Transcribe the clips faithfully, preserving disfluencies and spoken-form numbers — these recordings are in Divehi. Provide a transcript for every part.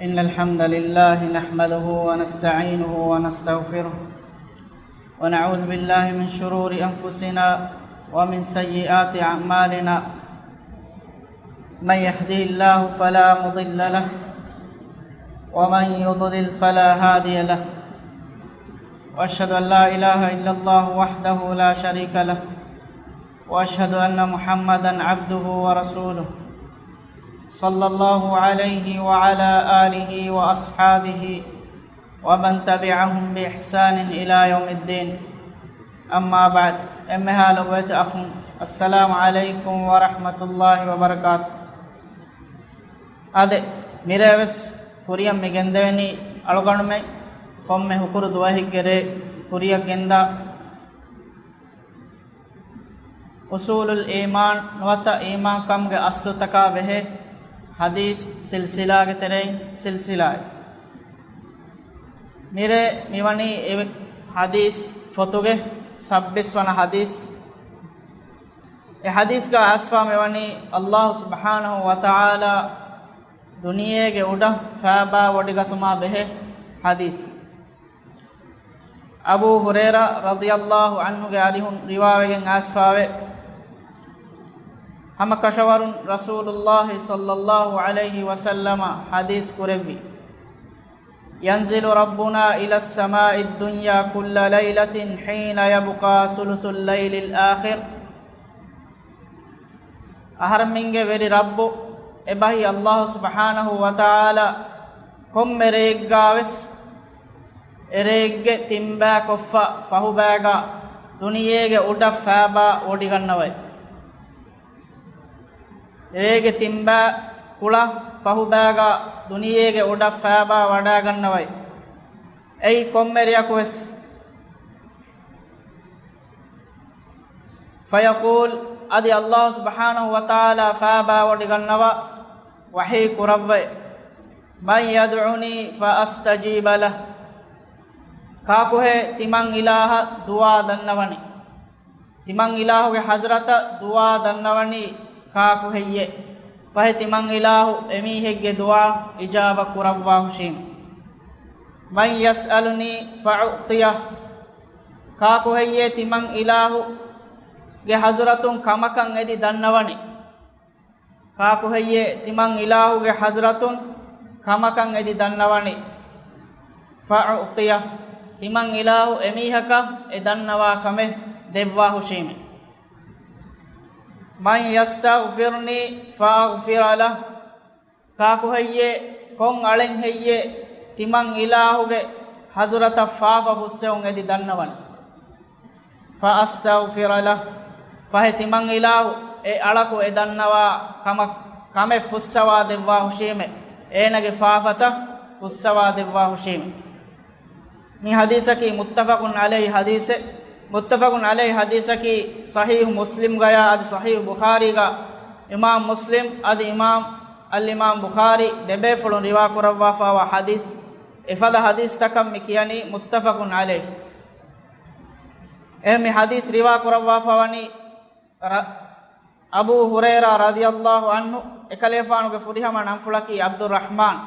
إن الحمد لله نحمده ونستعينه ونستغفره، ونعوذ بالله من شرور أنفسنا ومن سيئات أعمالنا. من يهده الله فلا مضل له، ومن يضلل فلا هادي له، وأشهد أن لا إله إلا الله وحده لا شريك له، وأشهد أن محمدا عبده ورسوله، صلى الله عليه وعلى آله وأصحابه ومن تبعهم بإحسان إلى يوم الدين. أما بعد، އެންމެހާ ލޮބުވެތި އަޚުން، السلام عليكم ورحمة الله وبركاته. އާދެ، މިރޭވެސް ކުރިއަށް މި ގެންދެވެނީ އަޅުގަނޑުމެން ކޮންމެ ހުކުރު ދުވަހެއްގެ ރޭ ކުރިއަށް ގެންދާ އުސޫލުލް އީމާން ނުވަތަ އީމާންކަމުގެ އަސްލުތަކާ ބެހޭ ޙަދީޘް ސިލްސިލާގެ ތެރެއިން ސިލްސިލާއެއް. މިރޭ މިވަނީ އެ ޙަދީޘް ފޮތުގެ ސައްބީސް ވަނަ ޙަދީޘް. އެ ޙަދީޘްގަ އައިސްފާ މިވަނީ ﷲ ސުބްޙާނަހޫ ވަތަޢާލާ ދުނިޔޭގެ އުޑަށް ފައިބާވޮޑިގަތުމާ ބެހޭ ޙަދީޘް. އަބޫ ހުރައިރާ ރަޟިޔަﷲ ޢަންހުގެ އަރިހުން ރިވާވެގެން އައިސްފާވޭ، ހަމަ ކަށަވަރުން ރަސޫލުﷲ ޞައްލަﷲ ޢަލައިހި ވަސައްލަމަ ޙަދީޘް ކުރެއްވި، ينزل ربنا إلى السماء الدنيا كل ليلة حين يبقى ثلث الليل الآخر. އަހަރެމެންގެ ވެރި ރައްބު އެބަހީ ﷲ ސުބްޙާނަހޫ ވަތަޢާލާ ކޮންމެ ރެއެއްގާވެސް އެ ރެއެއްގެ ތިންބައި ކޮށްފަ ފަހުބައިގަ ދުނިޔޭގެ އުޑަށް ފައިބާ ވޮޑިގަންނަވައި. ރޭގެ ތިންބައި ކުޅަ ފަހުބައިގަ ދުނިޔޭގެ އުޑަށް ފައިބާ ވަޑައިގަންނަވައި. އެއީ ކޮންމެ ރެއަކުވެސް. فيقول، އަދި ﷲ ސުބްޙާނަހޫ ވަތަޢާލާ ފައިބާވޮޑިގަންނަވާ ވަޙީ ކުރައްވައި، من يدعني فأستجيب له. ކާކުހޭ ތިމަން އިލާހަށް ދުޢާ ދަންނަވަނީ؟ ތިމަން އިލާހުގެ ޙަޟްރަތަށް ދުޢާ ދަންނަވަނީ ކާކު ހެއްޔޭ؟ ފަހެ ތިމަން އިލާހު އެމީހެއްގެ ދުޢާ އިޖާބަ ކުރައްވާ ހުށީމެ. من يسألني فأعطيه. ކާކު ހެއްޔޭ ތިމަން އިލާހުގެ ޙަޟްރަތުން ކަމަކަށް އެދި ދަންނަވަނީ؟ ކާކު ހެއްޔޭ ތިމަން އިލާހުގެ ޙަޟްރަތުން ކަމަކަށް އެދި ދަންނަވަނީ؟ فأعطيه. ތިމަން އިލާހު އެމީހަކަށް އެ ދަންނަވާ ކަމެއް ދެއްވާ ހުށީމެ. من يستغفرني فأغفر له. ކާކު ހެއްޔޭ، ކޮން އަޅެއް ހެއްޔޭ ތިމަން އިލާހުގެ ޙަޟްރަތަށް ފާފަ ފުއްސެވުން އެދި ދަންނަވަނީ؟ فأستغفر له. ފަހެ ތިމަން އިލާހު އެ އަޅަކު އެ ދަންނަވާ ކަމަށް، ކަމެއް ފުއްސަވާ ދެއްވާ ހުށީމެ، އޭނަގެ ފާފަތައް ފުއްސަވާ ދެއްވާ ހުށީމެ. މި ޙަދީޘަކީ متفق عليه ޙަދީޘެއް. متفق عليه ޙަދީޘަކީ ޞަޙީޙު މުސްލިމްގަޔާ އަދި ޞަޙީޙު ބުޚާރީގަ އިމާމް މުސްލިމް އަދި އިމާމް އަލްއިމާމް ބުޚާރީ ދެބޭފުޅުން ރިވާ ކުރައްވާފައިވާ ޙަދީޘް. އެފަދަ ޙަދީޘްތަކަށް މި ކިޔަނީ متفق عليه. އެހެން މި ޙަދީޘް ރިވާ ކުރައްވާފަ ވަނީ ރަ-، އަބޫ ހުރައިރާ ރަޟިޔަﷲ ޢަންހު، އެކަލޭފާނުގެ ފުރިހަމަ ނަންފުޅަކީ ޢަބްދުއްރަޙްމާން.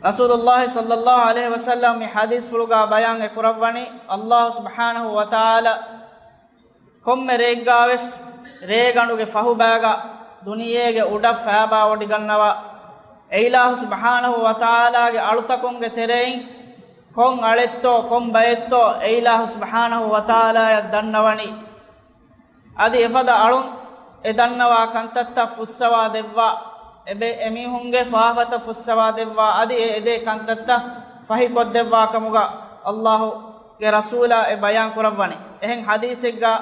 ރަސޫލުﷲ ޞައްލަﷲ ޢަލައިހި ވަސައްލަމް މި ޙަދީޘްފުޅުގަ ބަޔާން އެކުރައްވަނީ، ﷲ ސުބްޙާނަހޫ ވަތަޢާލާ ކޮންމެ ރެއެއްގާވެސް ރޭގަނޑުގެ ފަހުބައިގަ ދުނިޔޭގެ އުޑަށް ފައިބާވޮޑިގަންނަވާ، އެއިލާހު ސުބްޙާނަހޫ ވަތަޢާލާގެ އަޅުތަކުންގެ ތެރެއިން ކޮން އަޅެއްތޯ ކޮން ބައެއްތޯ އެއިލާހު ސުބްޙާނަހޫ ވަތަޢާލާޔަށް ދަންނަވަނީ. އަދި އެފަދަ އަޅުން އެ ދަންނަވާ ކަންތައްތައް ފުއްސަވާ ދެއްވާ، އެބެ-، އެމީހުންގެ ފާފަތައް ފުއްސަވާ ދެއްވާ، އަދި އެ އެދޭ ކަންތައްތައް ފަހިކޮށްދެއްވާ ކަމުގަ ﷲ ގެ ރަސޫލާ އެ ބަޔާން ކުރައްވަނީ. އެހެން ޙަދީޘެއްގަ،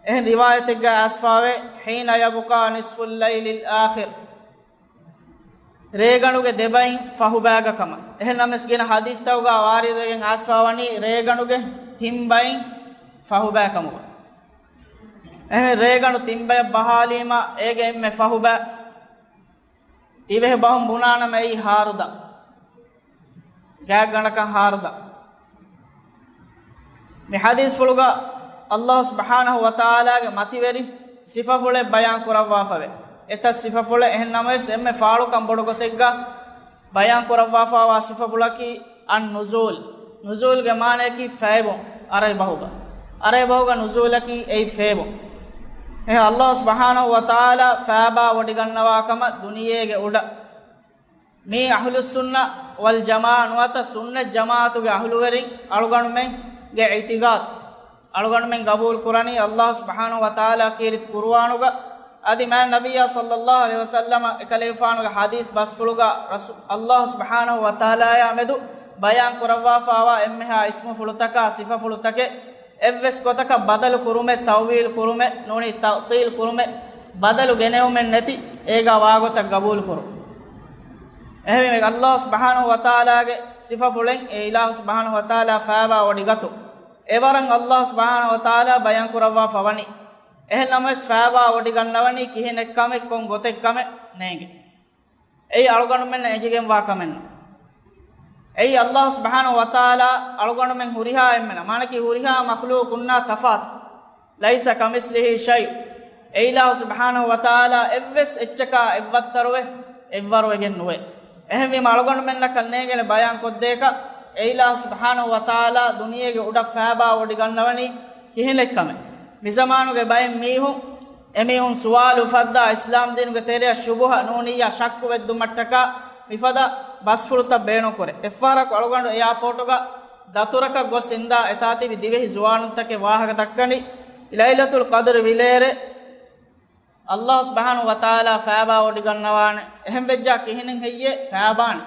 އެހެން ރިވާޔަތެއްގަ އައިސްފާވޭ، حين يبقى نصف الليل الآخر. ރޭގަނޑުގެ ދެބައިން ފަހުބައިގަ ކަމަށް. އެހެން ނަމަވެސް ގިނަ ޙަދީޘްތަކުގަ ވާރިދުވެގެން އައިސްފާވަނީ ރޭގަނޑުގެ ތިން ބައިން ފަހުބައި ކަމުގަ. އެހެން ރޭގަނޑު ތިން ބަޔަށް ބަހާލީމަ އޭގެ އެންމެ ފަހުބައި ދިވެހި ބަހުން ބުނާނަމަ އެއީ ހާރުދަ. ގާތްގަނޑަކަށް ހާރުދަ. މި ޙަދީޘްފުޅުގަ ﷲ ސުބްޙާނަހޫ ވަތަޢާލާގެ މަތިވެރި ސިފަފުޅެއް ބަޔާން ކުރައްވާފަވޭ. އެތައް ސިފަފުޅެއް. އެހެން ނަމަވެސް، އެންމެ ފާޅުކަން ބޮޑު ގޮތެއްގަ ބަޔާން ކުރައްވާފާވާ ސިފަފުޅަކީ އައްނުޒޫލް. ނުޒޫލްގެ މާނަޔަކީ ފޭބުން އަރަބި ބަހުގަ. އަރަބި ބަހުގަ ނުޒޫލަކީ އެއީ ފޭބުން. އެހެން އައްލާހު ސުބްޙާނަހު ވަތަޢާލާ ފޭބާ ވޮޑިގަންނަވާ ކަމަށް ދުނިޔޭގެ އުޑަށް މީ އަހުލުއްސުންނަ ވަލްޖަމާޢަ ނުވަތަ ސުންނަތް ޖަމާޢަތުގެ އަހުލުވެރިން އަޅުގަނޑުމެންގެ އިޢުތިޤާދު، އަޅުގަނޑުމެން ގަބޫލު ކުރަނީ އައްލާހު ސުބްޙާނަހު ވަތަޢާލާ ކީރިތި ޤުރުއާނުގަ އަދި މާތް ނަބިއްޔާ ޞައްލައްލާހު ޢަލައިހި ވަސައްލަމަ އެކަލޭގެފާނުގެ ޙަދީޘް ބަސްފުޅުގަ ރަސޫ-، އައްލާހު ސުބްޙާނަހު ވަތަޢާލާޔާ މެދު ބަޔާން ކުރައްވާފާވާ އެންމެހާ އިސްމުފުޅުތަކާ ސިފަފުޅުތަކެއް އެއްވެސް ގޮތަކަށް ބަދަލު ކުރުމެއް، ތައުވީލު ކުރުމެއް ނޫނީ ތަޢްޠީލު ކުރުމެއް، ބަދަލު ގެނެވުމެއް ނެތި، އޭގާ ވާގޮތަށް ގަބޫލު ކުރުން. އެހެންވީމަ އައްލާހު ސުބްޙާނަހު ވަތަޢާލާގެ ސިފަފުޅެއް އެ އިލާހު ސުބްޙާނަހު ވަތަޢާލާ ފޭބާ ވޮޑިގަތުން އެވަރަށް އައްލާހު ސުބްޙާނަހު ވަތަޢާލާ ބަޔާން ކުރައްވާފަ ވަނީ. އެހެން ނަމަވެސް ފޭބާ ވޮޑިގަންނަވަނީ ކިހިނެއްކަމެއް ކޮން ގޮތެއްކަމެއް ނޭނގެ. އެއީ އަޅުގަނޑުމެންނަށް އެނގިގެންވާ ކަމެއް ނޫން. އެއީ އައްލާހު ސުބްޙާނަހު ވަތަޢާލާ އަޅުގަނޑުމެން ހުރިހާ އެންމެނަށް، މާނައަކީ ހުރިހާ މަޚްލޫޤުންނާ ތަފާތު. ليس كمثله شيء. އެ އިލާހު ސުބްޙާނަހު ވަތަޢާލާ އެއްވެސް އެއްޗަކާ އެއްވައްތަރުވެ، އެއްވަރުވެގެން ނުވޭ. އެހެންވީމަ އަޅުގަނޑުމެންނަކަށް ނޭނގޭނެ ބަޔާން ކޮށްދޭކަށް، އެ އިލާހު ސުބްޙާނަހު ވަތަޢާލާ ދުނިޔޭގެ އުޑަށް ފޭބާ ވޮޑިގަންނަވަނީ ކިހިނެއްކަމެއް. މިޒަމާނުގެ ބައެއް މީހުން، އެމީހުން ސުވާލު އުފައްދާ އިސްލާމް ދީނުގެ ތެރެއަށް ޝުބުހަ ނޫނިއްޔާ ޝައްކު ވެއްދުމަށްޓަކާ މިފަދަ ބަސްފުޅުތައް ބޭނުންކުރޭ. އެއްފަހަރަކު އަޅުގަނޑު އެއާޕޯޓުގަ ދަތުރަކަށް ގޮސް އިންދާ އެތާ ތިބި ދިވެހި ޒުވާނުންތަކެއް ވާހަކަ ދައްކަނީ، ލައިލަތުލް ޤަދްރު ވިލޭރޭ އައްލާހު ސުބްޙާނަހު ވަތަޢާލާ ފޭބާ ވޮޑިގަންނަވާނެ. އެހެން ވެއްޖާ ކިހިނެއް ހެއްޔޭ ފޭބާނެ؟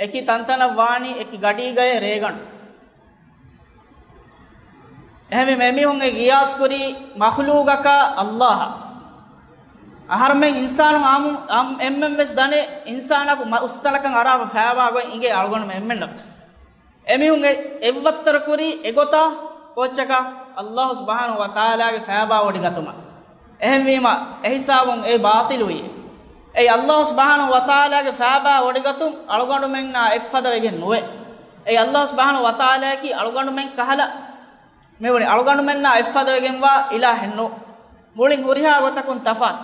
އެކި ތަންތަނަށް ވާނީ އެކި ގަޑީގައޭ ރޭގަނޑު. އެހެންވީމަ އެމީހުން އެ ގިޔާސް ކުރީ މަޚްލޫޤަކާ އައްލާހަށް. އަހަރުމެން އިންސާނު އާމު-، އާމް-، އެންމެން ވެސް ދަނޭ އިންސާނަކު މަ-، އުސްތަނަކަށް އަރާފަ ފޭބާ ގޮތް އިނގޭ އަޅުގަނޑު އެންމެންނަށް ވެސް. އެމީހުން އެ-، އެއްވައްތަރު ކުރީ އެގޮތާ ކޯއްޗަކާ؟ އައްލާހު ސުބްޙާނަހު ވަތަޢާލާގެ ފޭބާ ވޮޑިގަތުމަށް. އެހެންވީމަ އެހިސާބުން އެ ބާޠިލުވި. އެއީ އައްލާހު ސުބްޙާނަހު ވަތަޢާލާގެ ފޭބާ ވޮޑިގަތުން އަޅުގަނޑުމެންނާ އެއްފަދަވެގެން ނުވޭ. އެއީ އައްލާހު ސުބްޙާނަހު ވަތަޢާލާއަކީ އަޅުގަނޑުމެން ކަހަލަ މިވަނީ އަޅުގަނޑުމެންނާ އެއްފަދަވެގެންވާ އިލާހެއް ނޫން. މުޅިން ހުރިހާ ގޮތަކުން ތަފާތު.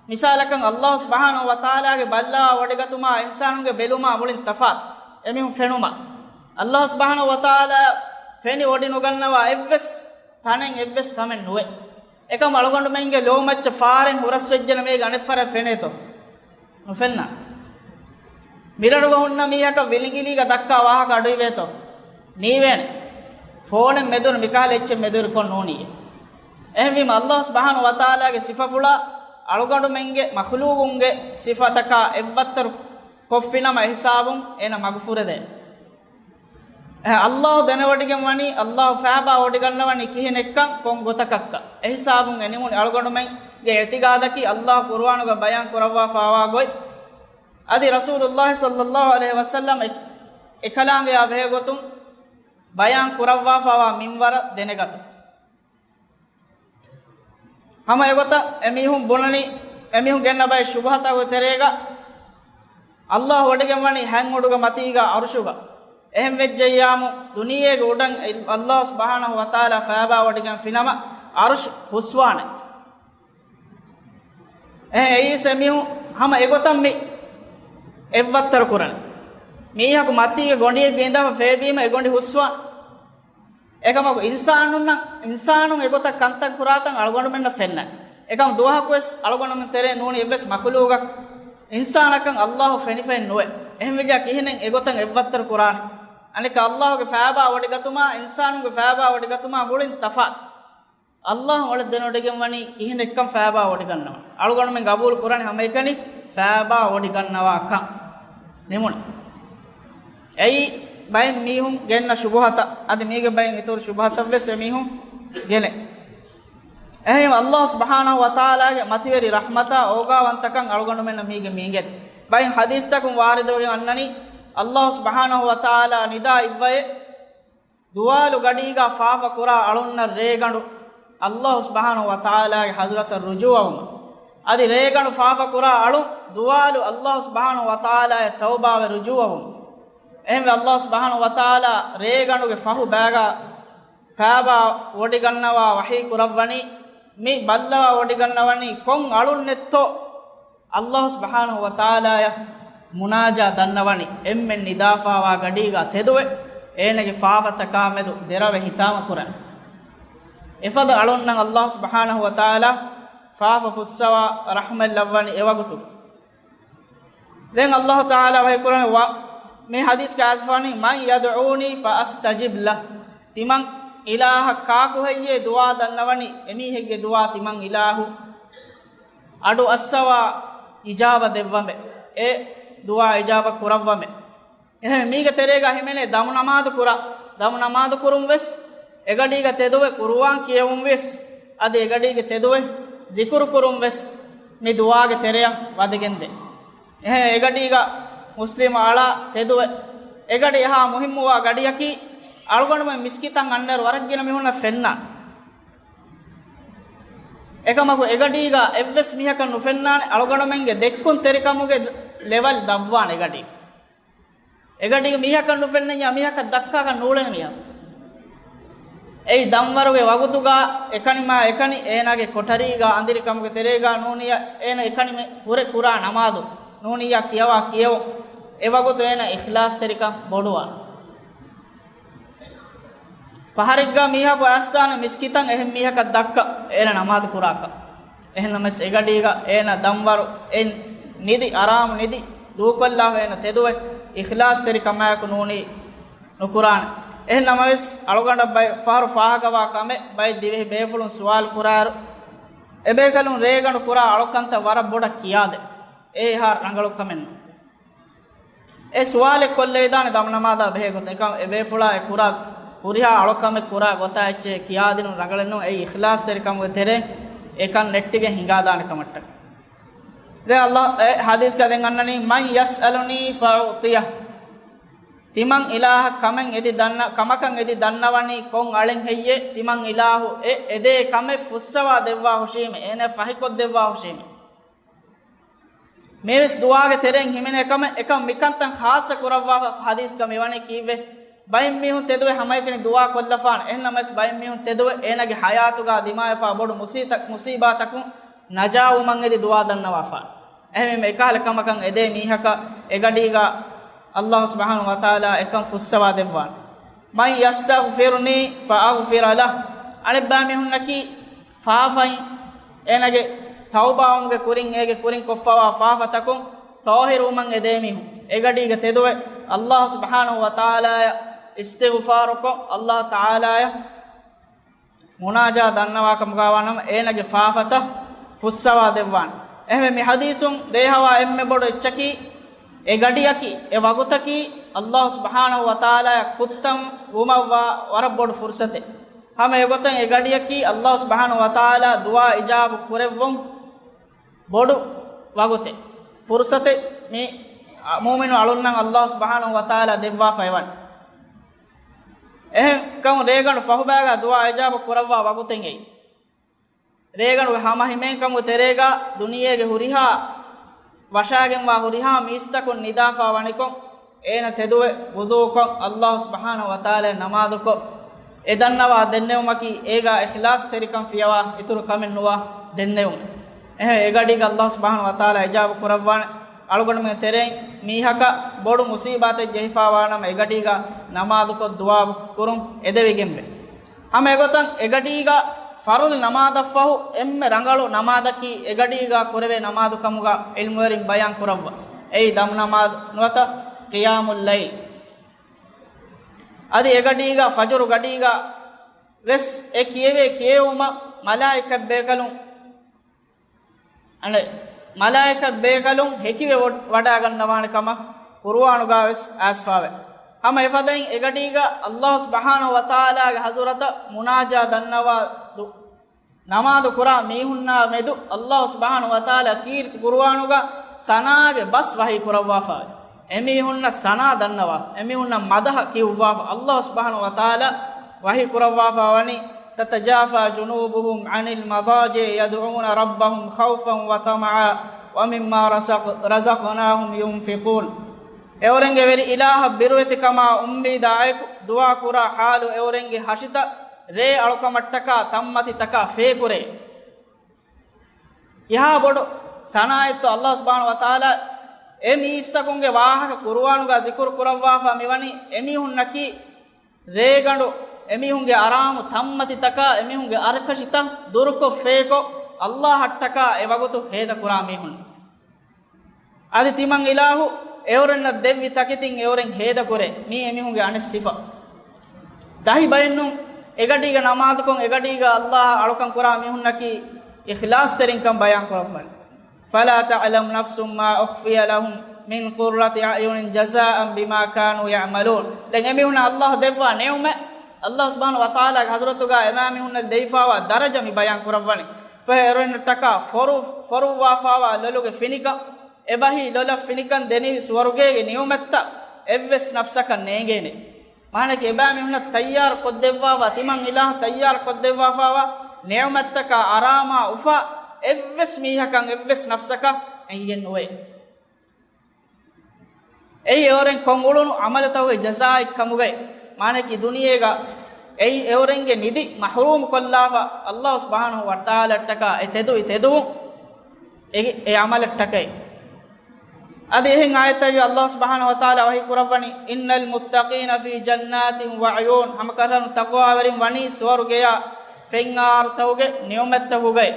މިސާލަކަށް އައްލާހު ސުބްޙާނަހު ވަތަޢާލާގެ ބައްލަވާ ވޮޑިގަތުމާ އިންސާނުންގެ ބެލުމާ މުޅިން ތަފާތު. އެމީހުން ފެނުމާ. އައްލާހު ސުބްޙާނަހު ވަތަޢާލާ ފެނި ވޮޑި ނުގަންނަވާ އެއްވެސް ތަނެއް އެއްވެސް ކަމެއް ނުވޭ. އެކަމް އަޅުގަނޑުމެންގެ ލޯމައްޗަށް ފާރެއް ހުރަސްވެއްޖެނަމޭ އަނެއްފަރަށް ފެނޭތޯ؟ ނުފެންނާ. މިރަށުގަ ހުންނަ މީހަކަށް ވިލިނގިލީގަ ދައްކާ ވާހަކަ އަޑުއިވޭތޯ؟ ނީވޭނެ. ފޯނެއް މެދުން މިކަހަލަ އެއްޗެއް މެދުވެރިކޮށް ނޫނީ. އެހެންވީމަ އައްލާހު ސުބްޙާނަހު ވަތަޢާލާގެ ސިފަފުޅާ އަޅުގަނޑުމެންގެ މަޚްލޫޤުންގެ ސިފަތަކާ އެއްވައްތަރު ކޮށްފިނަމަ އެހިސާބުން އޭނަ މަގުފުރެދޭ. އެހެން އައްލާހު ދެނެވޮޑިގެން ވަނީ، އައްލާހު ފޭބާ ވޮޑިގަންނަވަނީ ކިހިނެއްކަން ކޮން ގޮތަކަށްކަން. އެހިސާބުން އެނިމުން އަޅުގަނޑުމެންގެ އިޢުތިޤާދަކީ އައްލާހު ޤުރުއާނުގަ ބަޔާން ކުރައްވާފާވާ ގޮތް، އަދި ރަސޫލުއްލާހި ޞައްލައްލާހު ޢަލައިހި ވަސައްލަމް އެ-، އެކަލާނގެޔާ ބެހޭގޮތުން ބަޔާން ކުރައްވާފާވާ މިންވަރަށް ދެނެގަތުން. ހަމަ އެގޮތަށް އެމީހުން ބުނަނީ، އެމީހުން ގެންނަ ބައެއް ޝުބުހަތާގެ ތެރޭގަ، އައްލާހު ވޮޑިގެން ވަނީ ހަތް އުޑުގެ މަތީގަ ޢަރުޝުގަ. އެހެން ވެއްޖެއްޔާމު، ދުނިޔޭގެ އުޑަށް އައްލާހު ސުބްޙާނަހު ވަތަޢާލާ ފޭބާ ވޮޑިގެންފިނަމަ ޢަރުޝު ހުސްވާނެ. އެހެން އެއީސް އެމީހުން ހަމަ އެގޮތަށް މި އެއްވައްތަރު ކުރަނީ. މީހަކު މަތީގެ ގޮނޑިއެއްގަ އިނދާފަ ފޭބީމަ އެ ގޮނޑި ހުސްވާނެ. އެކަމަކު އިންސާނުންނަށް، އިންސާނުން އެގޮތަށް ކަންތައް ކުރާތަން އަޅުގަނޑުމެންނަށް ފެންނަން. އެކަމަކު ދުވަހަކުވެސް އަޅުގަނޑުމެން ތެރޭ ނޫނީ އެއްވެސް މަޚްލޫޤަކަށް. އިންސާނަކަށް އައްލާހު ފެނިފައެއް ނުވޭ. އެހެންވެއްޖާ ކިހިނެއް އެގޮތަށް އެއްވައްތަރު ކުރާނެ؟ އަނެއްކާ އައްލާހުގެ ފޭބާ ވޮޑިގަތުމާ އިންސާނުންގެ ފޭބާ ވޮޑިގަތުމާ މުޅިން ތަފާތު. އައްލާހު އަޅެ ދެނެވޮޑިގެން ވަނީ ކިހިނެއްކަން ފޭބާ ވޮޑިގަންނަވަން. އަޅުގަނޑުމެން ގަބޫލު ކުރަނީ ހަމައެކަނި ފޭބާ ވޮޑިގަންނަވާކަން. ނިމުން. އެއީ ބައެއް މީހުން ގެންނަ ޝުބުހަތައް. އަދި މީގެ ބައެއް އިތުރު ޝުބުހަތަށްވެސް އެމީހުން ގެނެ. އެހެން އައްލާހު ސުބްޙާނަހު ވަތަޢާލާގެ މަތިވެރި ރަޙްމަތާ އޯގާވަންތަކަން އަޅުގަނޑުމެންނަށް މީގެ މީގެން. ބައެއް ޙަދީޘްތަކުން ވާރިދުވެގެން އަންނަނީ، އައްލާހު ސުބްޙާނަހު ވަތަޢާލާ ނިދާ އިއްވައޭ، ދުވާލު ގަޑީގާ ފާފަ ކުރާ އަޅުންނަށް ރޭގަނޑު އައްލާހު ސުބްޙާނަހު ވަތަޢާލާގެ ޙަޟްރަތަށް ރުޖޫޢަވުމަށް. އަދި ރޭގަނޑު ފާފަ ކުރާ އަޅުން ދުވާލު އައްލާހު ސުބްޙާނަހު ވަތަޢާލާއަށް ތައުބާވެ ރުޖޫޢަވުމަށް. އެހެންވެ އައްލާހު ސުބްޙާނަހު ވަތަޢާލާ ރޭގަނޑުގެ ފަހު ބައިގާ ފޭބާ ވޮޑިގަންނަވާ ވަޙީ ކުރައްވަނީ، މި ބައްލަވާ ވޮޑިގަންނަވަނީ ކޮން އަޅުންނެއްތޯ؟ ﷲ ސުބްޙާނަހޫ ވަތަޢާލާޔަށް މުނާޖާ ދަންނަވަނީ އެންމެން ނިދާފާވާ ގަޑީގަ ތެދުވެ، އޭނަގެ ފާފަތަކާމެދު ދެރަވެ ހިތާމަ ކުރަން. އެފަދަ އަޅުންނަށް ﷲ ސުބްޙާނަހޫ ވަތަޢާލާ ފާފަ ފުއްސަވާ ރަޙްމަތް ލައްވަނީ އެވަގުތު. ދެން ﷲ ތަޢާލާ ވަޙީ ކުރަނީ ވަ-، މި ޙަދީޘްގަ އައިސްފާނީ، "مَنْ يَدْعُونِي فَأَسْتَجِبْ لَهُ." ތިމަން އިލާހަށް ކާކު ހެއްޔޭ ދުޢާ ދަންނަވަނީ؟ އެމީހެއްގެ ދުޢާ ތިމަން އިލާހު އަޑު އައްސަވާ އިޖާބަ ދެއްވަމެ. އެ ދުޢާ އިޖާބަ ކުރައްވަމެ. އެހެން މީގެ ތެރޭގަ ހިމެނޭ ދަމު ނަމާދު ކުރާ، ދަމު ނަމާދު ކުރުން ވެސް އެގަޑީގަ ތެދުވެ، ޤުރުއާން ކިޔެވުން ވެސް އަދި އެގަޑީގެ ތެދުވެ، ޒިކުރު ކުރުން ވެސް މި ދުޢާގެ ތެރެއަށް ވަދެގެންދޭ. އެހެން އެގަޑީގަ މުސްލިމް އަޅާ ތެދުވެ، އެގަޑި އެހާ މުހިއްމުވާ ގަޑިއަކީ، އަޅުގަނޑުމެން މިސްކިތަށް އަންނައިރު ވަރަށް ގިނަ މީހުންނަށް ފެންނާނެ. އެކަމަކު އެގަޑީގަ އެއްވެސް މީހަކަށް ނުފެންނާނެ، އަޅުގަނޑުމެންގެ ދެއްކުންތެރިކަމުގެ ލެވަލް ދަށްވާނެ އެގަޑީ. އެގަޑީގަ މީހަކަށް ނުފެންނަންޏާ މީހަކަށް ދައްކާކަށް ނޫޅެން މީހަކު. އެއީ ދަންވަރުގެ ވަގުތުގަ އެކަނިމާ އެކަނި އޭނާގެ ކޮޓަރީގަ އަނދިރިކަމުގެ ތެރޭގަ ނޫނިއްޔާ އޭނަ އެކަނި ހުރެ ކުރާ ނަމާދު ނޫނިއްޔާ ކިޔަވާ ކިޔެވުން އެވަގުތު އޭނަ އިޚްލާޞްތެރިކަން ބޮޑުވާނެ. ފަހަރެއްގަ މީހަކު އައިސްދާނެ މިސްކިތަށް އެހެން މީހަކަށް ދައްކަ އޭނަ ނަމާދު ކުރާކަށް. އެހެންނަމަވެސް އެގަޑީގަ އޭނަ ދަންވަރު އެ ނިދި އަރާމު ނިދި ދޫކޮށްލާފަ އޭނަ ތެދުވެ އިޚްލާޞްތެރިކަމާއެކު ނޫނީ ނުކުރާނެ. އެހެންނަމަވެސް އަޅުގަނޑަށް ބައެއް ފަހަރު ފާހަގަވާ ކަމެއް ބައެއް ދިވެހި ބޭފުޅުން ސުވާލު ކުރާއިރު، އެބޭކަލުން ރޭގަނޑު ކުރާ އަޅުކަންތައް ވަރަށް ބޮޑަށް ކިޔާދޭ. އެ އެހާ ރަނގަޅު ކަމެއް ނޫން. އެ ސުވާލެއް ކޮށްލެވިދާނެ ދަމުނަމާދާ ބެހޭ ގޮތުން. އެކަމް އެބޭފުޅާ އެ ކުރާ ހުރިހާ އަޅުކަމެއް ކުރާ ގޮތާ އެއްޗެއް ކިޔާދިނުން ރަނގަޅެއް ނޫން. އެއީ އިޚްލާޞްތެރިކަމުގެ ތެރެއިން އެކަން ނެއްޓިގެން ހިނގާދާނެ ކަމަށްޓަކައި. ދެން ﷲ އެ ޙަދީޘްގަ ދެން އަންނަނީ، "مَنْ يَسْأَلُنِي فَأُعْطِيَهُ." ތިމަން އިލާހަށް ކަމެއް އެދި ދަންނަ، ކަމަކަށް އެދި ދަންނަވަނީ ކޮން އަޅެއް ހެއްޔޭ؟ ތިމަން އިލާހު އެ އެދޭ ކަމެއް ފުއްސަވާ ދެއްވާ ހުށީމެ، އޭނަ ފަހިކޮށްދެއްވާ ހުށީމެ. މިވެސް ދުޢާގެ ތެރެއިން ހިމެނޭ ކަމެއް. އެކަމް މިކަންތައް ޚާއްޞަ ކުރައްވާފަ ޙަދީޘްގަ މިވަނީ ކީއްވެ؟ ބައެއް މީހުން ތެދުވެ ހަމައެކަނި ދުޢާ ކޮށްލަފާނެ. އެހެންނަމަވެސް ބައެއް މީހުން ތެދުވެ އޭނާގެ ޙަޔާތުގަ ދިމާވެފާ ބޮޑު މުސީތަ-، މުޞީބާތަކުން ނަޖާވުމަށް އެދި ދުޢާ ދަންނަވާފާނެ. އެހެންވީމަ އެކަހަލަ ކަމަކަށް އެދޭ މީހަކަށް އެގަޑީގަ ﷲ ސުބްޙާނަހޫ ވަތަޢާލާ އެކަން ފުއްސަވާ ދެއްވާނެ. مَنْ يَسْتَغْفِرْنِي فَأَغْفِرَ لَهُ. އަނެއްބައި މީހުންނަކީ ފާފައިން އޭނަގެ ތައުބާވުމުގެ ކުރިން އޭގެ ކުރިން ކޮށްފަވާ ފާފަތަކުން ޠާހިރުވުމަށް އެދޭ މީހުން. އެގަޑީގަ ތެދުވެ ﷲ ސުބްޙާނަހޫ ވަތަޢާލާއަށް އިސްތިޣްފާރުކޮށް، ﷲ ތަޢާލާއަށް މުނާޖާ ދަންނަވާ ކަމުގަވާނަމަ، އޭނަގެ ފާފަތައް ފުއްސަވާ ދެއްވާނެ. އެހެންވެ، މި ޙަދީޘުން ދޭހަވާ އެންމެ ބޮޑު އެއްޗަކީ، އެ ގަޑިއަކީ، އެ ވަގުތަކީ، ﷲ ސުބްޙާނަހޫ ވަތަޢާލާއަށް ކުއްތަން ވުމަށްވާ ވަރަށް ބޮޑު ފުރުޞަތެއް. ހަމަ އެގޮތަށް އެ ގަޑިއަކީ، ﷲ ސުބްޙާނަހޫ ވަތަޢާލާ ދުޢާ އިޖާބު ކުރެއްވުން ބޮޑު ވަގުތެއް، ފުރުޞަތެއް މި މުއުމިނު އަޅުންނަށް ﷲ ސުބްޙާނަހޫ ވަތަޢާލާ ދެއްވާފައިވަނީ. އެހެންކަމުން ރޭގަނޑު ފަހުބައިގާ ދުޢާ އިޖާބަ ކުރައްވާ ވަގުތެއް އެއީ. ރޭގަނޑުގެ ހަމަ ހިމޭންކަމުގެ ތެރޭގާ ދުނިޔޭގެ ހުރިހާ ވަށާގެންވާ ހުރިހާ މީސްތަކުން ނިދާފާ ވަނިކޮށް، އޭނަ ތެދުވެ ވުޟޫކޮށް، ﷲ ސުބްޙާނަހޫ ވަތަޢާލާ ނަމާދުކޮށް، އެ ދަންނަވާ ދެންނެވުމަކީ އޭގާ އިޚްލާޞްތެރިކަން ފިޔަވާ އިތުރު ކަމެއް ނުވާ ދެންނެވުން. އެހެން އެގަޑީގަ ﷲ ސުބްޙާނަހޫ ވަތަޢާލާ އިޖާބަ ކުރައްވާނެ. އަޅުގަނޑުމެން ތެރެއިން މީހަކަށް ބޮޑު މުޞީބާތެއް ޖެހިފާވާނަމަ، އެގަޑީގަ ނަމާދުކޮށް ދުޢާ ކުރުން އެދެވިގެންވޭ. ހަމަ އެގޮތަށް އެގަޑީގަ ފަރުޟު ނަމާދަށްފަހު އެންމެ ރަނގަޅު ނަމާދަކީ އެގަޑީގަ ކުރެވޭ ނަމާދުކަމުގަ ޢިލްމުވެރިން ބަޔާން ކުރައްވާ. އެއީ ދަމު ނަމާދު ނުވަތަ ޤިޔާމުއްލައިލް. އަދި އެގަޑީގަ ފަޖުރު ގަޑީގަ ވެސް އެ ކިޔެވޭ ކިޔެވުމަށް މަލާއިކަތް ބޭކަލުން އަނެއް މަލާއިކަތް ބޭކަލުން ހެކިވެ ވޮ-، ވަޑައިގަންނަވާނެ ކަމަށް ޤުރުއާނުގަ ވެސް އައިސްފާވޭ. ހަމަ އެފަދައިން އެގަޑީގަ ﷲ ސުބްޙާނަހޫ ވަތަޢާލާގެ ޙަޟުރަތަށް މުނާޖާ ދަންނަވާ ދު-، ނަމާދު ކުރާ މީހުންނާ މެދު ﷲ ސުބްޙާނަހޫ ވަތަޢާލާ ކީރިތި ޤުރުއާނުގަ ސަނާގެ ބަސް ވަޙީ ކުރައްވާފާވޭ. އެމީހުންނަށް ސަނާ ދަންނަވާ، އެމީހުންނަށް މަދަޙަ ކިޔުއްވާފަ. ﷲ ސުބްޙާނަހޫ ވަތަޢާލާ ވަޙީ ކުރައްވާފާ ވަނީ، تتجافى جنوبهم عن المضاجع يدعون ربهم خوفا وطمعا ومما رزق-، رزقناهم ينفقون. އެއުރެންގެ ވެރި އިލާހަށް ބިރުވެތިކަމާ އުއްމީދާއެކު ދުޢާ ކުރާ ޙާލު އެއުރެންގެ ހަށިތައް ރޭ އަޅުކަމަށްޓަކާ ތަންމަތިތަކާ ފޭކުރޭ. ކިހާ ބޮޑު ސަނާއަތްތޯ އައްލާހު ސުބްޙާނަހު ވަތަޢާލާ އެ މީސްތަކުންގެ ވާހަކަ ޤުރުއާނުގަ ޛިކުރު ކުރައްވާފަ މިވަނީ އެމީހުންނަކީ ރޭގަނޑު އެމީހުންގެ އަރާމު ތަންމަތިތަކާ އެމީހުންގެ އަރިކަށިތައް ދުރުކޮށް ފޭކޮށް އައްލާހަށްޓަކާ އެ ވަގުތު ހޭދަކުރާ މީހުން. އަދި ތިމަން އިލާހު އެއުރެންނަށް ދެއްވި ތަކެތިން އެއުރެން ހޭދަކުރޭ. މީ އެމީހުންގެ އަނެއް ސިފަ. ދަހި ބައެއްނު އެގަޑީގަ ނަމާދުކޮށް އެގަޑީގަ އައްލާހަށް އަޅުކަން ކުރާ މީހުންނަކީ އިޚްލާޞްތެރިންކަން ބަޔާން ކުރައްވަން. فلا تعلم نفس ما أخفي لهم من قرة أعين جزاء بما كانوا يعملون. ދެން އެމީހުންނަށް އައްލާހު ދެއްވާ ނިޢުމަތް، އައްލާހު ސުބްޙާނަހު ވަތަޢާލާގެ ޙަޟްރަތުގަ އެމާމީހުންނަށް ދެވިފާވާ ދަރަޖަ މި ބަޔާން ކުރައްވަނީ. ފަހެ އެރުންނަށްޓަކާ ފޮރު-، ފޮރުއްވާފާވާ ލޮލުގެ ފިނިކަން، އެބަހީ ލޮލަށް ފިނިކަން ދެނިވި ސުވަރުގޭގެ ނިޢުމަތްތައް އެއްވެސް ނަފްސަކަށް ނޭނގޭނެ. މާނައަކީ އެބައިމީހުންނަށް ތައްޔާރު ކޮށްދެއްވާފާ، ތިމަން އިލާހު ތައްޔާރު ކޮށްދެއްވާފާވާ ނިޢުމަތްތަކާ އަރާމާ އުފާ އެއްވެސް މީހަކަށް އެއްވެސް ނަފްސަކަށް އެނގިގެން ނުވޭ. އެއީ އެއުރެން ކޮށް އުޅުނު ޢަމަލުތަކުގެ ޖަޒާއެއް ކަމުގައި. މާނައަކީ ދުނިޔޭގަ އެއީ އެއުރެންގެ ނިދި މަޙްރޫމު ކޮށްލާފަ އައްލާހު ސުބްޙާނަހު ވަތަޢާލާއަށްޓަކާ އެ ތެދުވި ތެދުވުން އެ، އެ ޢަމަލަށްޓަކައި. އަދި އެހެން އާޔަތްތަކެއް އައްލާހު ސުބްޙާނަހު ވަތަޢާލާ ވަޙީ ކުރައްވަނީ، إن المتقين في جنات وعيون، ހަމަކަށަވަރުން ތަޤްވާވެރިން ވަނީ ސުވަރުގެޔާ ފެންއާރުތަކުގެ ނިޢުމަތްތަކުގައި.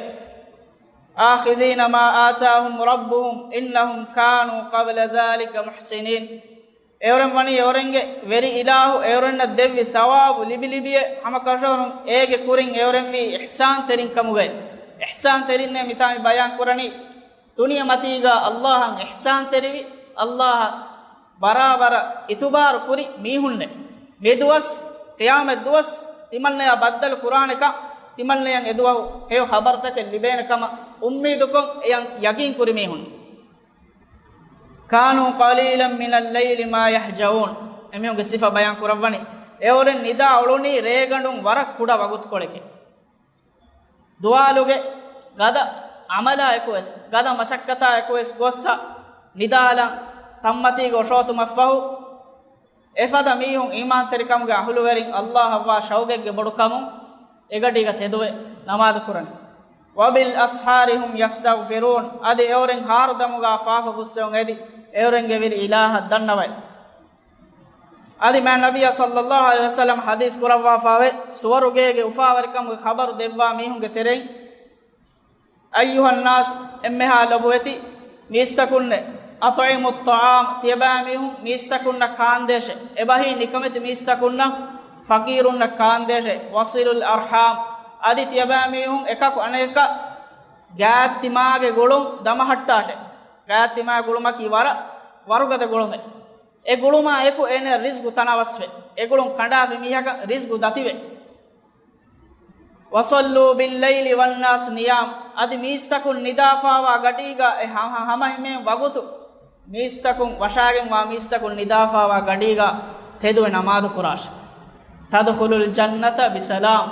آخذين ما آتاهم ربهم إنهم كانوا قبل ذلك محسنين. އެއުރެން ވަނީ އެއުރެންގެ ވެރި އިލާހު އެއުރެންނަށް ދެއްވި ސަވާބު ލިބިލިބިއެ ހަމަކަށަވަރުން އޭގެ ކުރިން އެއުރެންވީ އިޙްސާންތެރިން ކަމުގައި. އިޙްސާންތެރިންނޭ މިތާ މި ބަޔާން ކުރަނީ ދުނިޔެ މަތީގަ އައްލާހަށް އިޙްސާންތެރިވި، އައްލާހަށް ބަރާބަރަށް އިތުބާރު ކުރި މީހުންނެއް. މި ދުވަސް، ޤިޔާމަތް ދުވަސް، ތިމަންނަޔާ ބައްދަލު ކުރާނެކަން، ތިމަންނަޔަށް އެދުވަހު ހެޔޮ ޚަބަރުތަކެއް ލިބޭނެ ކަމަށް އުއްމީދުކޮށް އެޔަށް ޔަގީން ކުރި މީހުން. كانوا قليلا من الليل ما يهجعون. އެމީހުންގެ ސިފަ ބަޔާން ކުރައްވަނީ، އެއުރެން ނިދާ އުޅުނީ ރޭގަނޑުން ވަރަށް ކުޑަ ވަގުތުކޮޅެކޭ. ދުވާލުގެ ގަދަ ޢަމަލާ އެކުވެސް، ގަދަ މަސައްކަތާ އެކުވެސް ގޮއްސަ ނިދާލަން ތަންމަތީގަ އޮށޯތުމަށްފަހު، އެފަދަ މީހުން އީމާންތެރިކަމުގެ އަހުލުވެރިން އައްލާހަށްވާ ޝައުގެއްގެ ބޮޑުކަމުން އެގަޑީގަ ތެދުވެ ނަމާދު ކުރަނީ. وبالأسحار هم يستغفرون. އަދި އެއުރެން ހާރުދަމުގަ ފާފަ ފުއްސެވުން އެދި، އެއުރެންގެ ވެރި އިލާހަށް ދަންނަވައި. އަދި މާތް ނަބިއްޔާ ޞައްލައްލާހު ޢަލައިހި ވަސައްލަމް ޙަދީޘް ކުރައްވާފާވޭ، ސުވަރުގޭގެ އުފާވެރިކަމުގެ ޚަބަރު ދެއްވާ މީހުންގެ ތެރެއިން، أيها الناس، އެންމެހާ ލޮބުވެތި މީސްތަކުންނޭ، أطعموا الطعام، ތިޔަބައިމީހުން މީސްތަކުންނަށް ކާންދޭށޭ. އެބަހީ ނިކަމެތި މީސްތަކުންނަށް، ފަޤީރުންނަށް ކާންދޭށޭ. وصلوا الأرحام، އަދި ތިޔަބައިމީހުން އެކަކު އަނެކަކަށް ގާތްތިމާގެ ގުޅުން ދަމަހައްޓާށޭ. ގާތްތިމާގެ ގުޅުމަކީ ވަރަށް ވަރުގަދަ ގުޅުމެއް. އެ ގުޅުމާ އެކު އޭނަ ރިޒްގު ތަނަވަސްވެ. އެ ގުޅުން ކަނޑާފި މީހަކަށް ރިޒްގު ދަތިވެ. وصلوا بالليل والناس نيام، އަދި މީސްތަކުން ނިދާފާވާ ގަޑީގަ އެ ހަ-، ހަ-، ހަމަހިމޭން ވަގުތު މީސްތަކުން ވަށާގެންވާ މީސްތަކުން ނިދާފާވާ ގަޑީގަ ތެދުވެ ނަމާދު ކުރާށި. تدخلوا الجنة بسلام،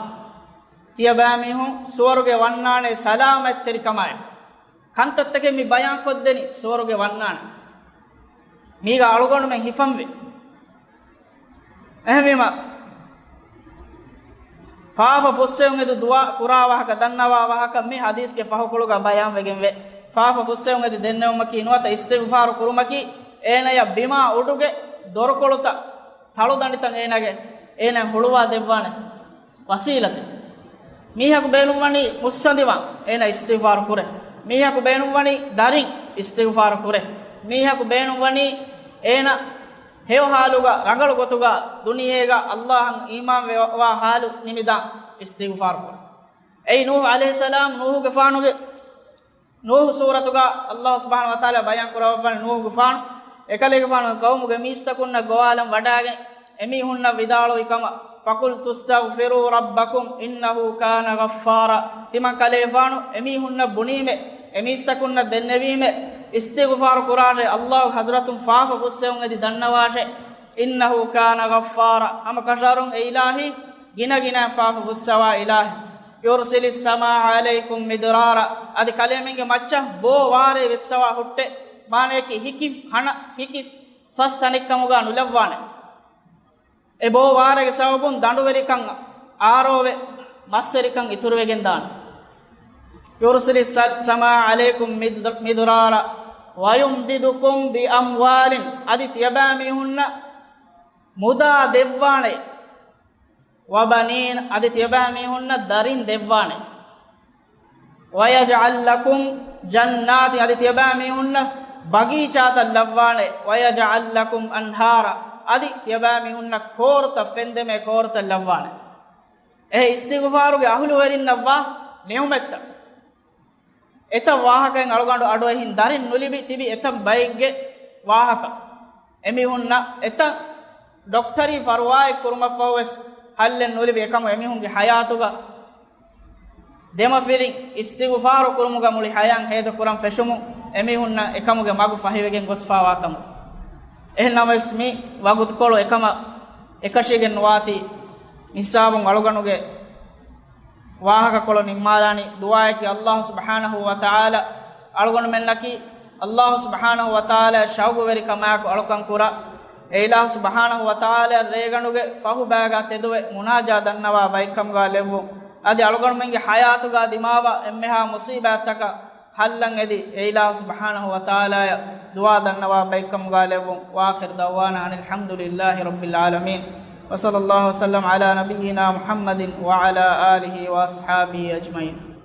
ތިޔަބައިމީހުން ސުވަރުގެ ވަންނާނެ ސަލާމަތްތެރިކަމާއެކު. ކަންތައްތަކެއް މި ބަޔާންކޮށްދެނީ ސުވަރުގެ ވަންނާނެ. މީގަ އަޅުގަނޑުމެން ހިފަންވީ. އެހެންވީމަ، ފާފަ ފުއްސެވުން އެދު ދުޢާ ކުރާ ވާހަކަ ދަންނަވާ ވާހަކަ މި ޙަދީޘްގެ ފަހުކޮޅުގަ ބަޔާންވެގެންވޭ. ފާފަ ފުއްސެވުން އެދި ދެންނެވުމަކީ ނުވަތަ އިސްތިޣްފާރު ކުރުމަކީ އޭނަޔަށް ބިމާ އުޑުގެ ދޮރުކޮޅުތައް، ތަޅުދަނޑިތައް އޭނަގެ، އޭނަ ހުޅުވާ ދެއްވާނެ ވަސީލަތެއް. މީހަކު ބޭނުންވަނީ މުއްސަނދިވާން، އޭނަ އިސްތިޣްފާރު ކުރޭ. މީހަކު ބޭނުންވަނީ ދަރިން، އިސްތިޣްފާރު ކުރޭ. މީހަކު ބޭނުންވަނީ އޭނަ ހެޔޮ ޙާލުގަ، ރަނގަޅު ގޮތުގަ، ދުނިޔޭގަ އައްލާހަށް އީމާން ވެ-، ވާ ޙާލު ނިމިދާން، އިސްތިޣްފާރު ކުރޭ. އެއީ ނޫޙު ޢަލައިހިއްސަލާމް، ނޫޙުގެފާނުގެ ނޫޙު ސޫރަތުގަ އައްލާހު ސުބްޙާނަހު ވަތަޢާލާ ބަޔާން ކުރައްވާފަން ނޫޙުގެފާނު، އެކަލޭގެފާނު ޤައުމުގެ މީސްތަކުންނަށް ގޮވާލަން ވަޑާގެން އެމީހުންނަށް ވިދާޅުވި ކަމަށް، فقلت استغفروا ربكم إنه كان غفارا. ތިމަން ކަލޭގެފާނު އެމީހުންނަށް ބުނީމެ، އެމީސްތަކުންނަށް ދެންނެވީމެ، އިސްތިޣްފާރު ކުރާށޭ، އައްލާހު ޙަޟްރަތުން ފާފަ ފުއްސެވުން އެދި ދަންނަވާށޭ. إنه كان غفارا. ހަމަ ކަށަވަރުން އެ އިލާހީ ގިނަ ގިނަ ފާފަ ފުއްސަވާ އިލާހެއް. يرسل السماء عليكم مدرارا. އަދި ކަލޭމެންގެ މައްޗަށް ބޯ ވާރޭ ވެއްސަވާ ހުއްޓެ. މާނަޔަކީ ހިކި ހަނަ، ހިކި ފަސް ތަނެއްކަމުގަ ނުލައްވާނެ. އެ ބޯ ވާރޭގެ ސަބަބުން ދަނޑުވެރިކަން އާރޯވެ، މަސްވެރިކަން އިތުރުވެގެން ދާނެ. يرسل السماء عليكم مدرارا ويمددكم بأموال، އަދި ތިޔަބައިމީހުންނަށް މުދާ ދެއްވާނެ. وبنين، އަދި ތިޔަބައިމީހުންނަށް ދަރިން ދެއްވާނެ. ويجعل لكم جنات، އަދި ތިޔަބައިމީހުންނަށް ބަގީޗާތައް ލައްވާނެ. ويجعل لكم أنهارا، އަދި ތިޔަބައިމީހުންނަށް ކޯރުތައް، ފެންދެމޭ ކޯރުތައް ލައްވާނެ. އެ އިސްތިޣުފާރުގެ އަހުލުވެރިންނަށްވާ ނިޢުމަތްތައް. އެތައް ވާހަކައިން އަޅުގަނޑު އަޑުއެހިން ދަރިން ނުލިބި ތިބި އެތައް ބައެއްގެ ވާހަކަ. އެމީހުންނަށް އެތައް ޑޮކްޓަރީ ފަރުވާއެއް ކުރުމަށްފަހުވެސް ހައްލެއް ނުލިބި، އެކަމު އެމީހުންގެ ޙަޔާތުގަ ދެމަފިރިން އިސްތިޣުފާރު ކުރުމުގަ މުޅި ޙަޔާތް ހޭދަކުރަން ފެށުމުން އެމީހުންނަށް އެކަމުގެ މަގު ފަހިވެގެން ގޮސްފާވާކަމު. އެހެންނަމަވެސް މި ވަގުތުކޮޅު އެކަމަށް އެކަށީގެން ނުވާތީ، މިހިސާބުން އަޅުގަނޑުގެ ވާހަކަކޮޅު ނިންމާލާނީ. ދުޢާއަކީ ﷲ ސުބްޙާނަހޫ ވަތަޢާލާ، އަޅުގަނޑުމެންނަކީ ﷲ ސުބްޙާނަހޫ ވަތަޢާލާ ޝައުގުވެރިކަމާއެކު އަޅުކަން ކުރާ، އެ އިލާހު ސުބްޙާނަހޫ ވަތަޢާލާ ރޭގަނޑުގެ ފަހުބައިގާ ތެދުވެ މުނާޖާ ދަންނަވާ ބައެއްކަމުގާ ލެއްވުން. އަދި އަޅުގަނޑުމެންގެ ޙަޔާތުގާ ދިމާވާ އެންމެހާ މުޞީބާތްތަކަށް ހައްލަށް އެދި، އެ އިލާހު ސުބްޙާނަހޫ ވަތަޢާލާޔަށް ދުޢާ ދަންނަވާ ބައެއްކަމުގާ ލެއްވުން. وآخر دعوانا أن الحمد لله رب العالمين. وصلى الله وسلم على نبينا محمد وعلى آله وأصحابه أجمعين.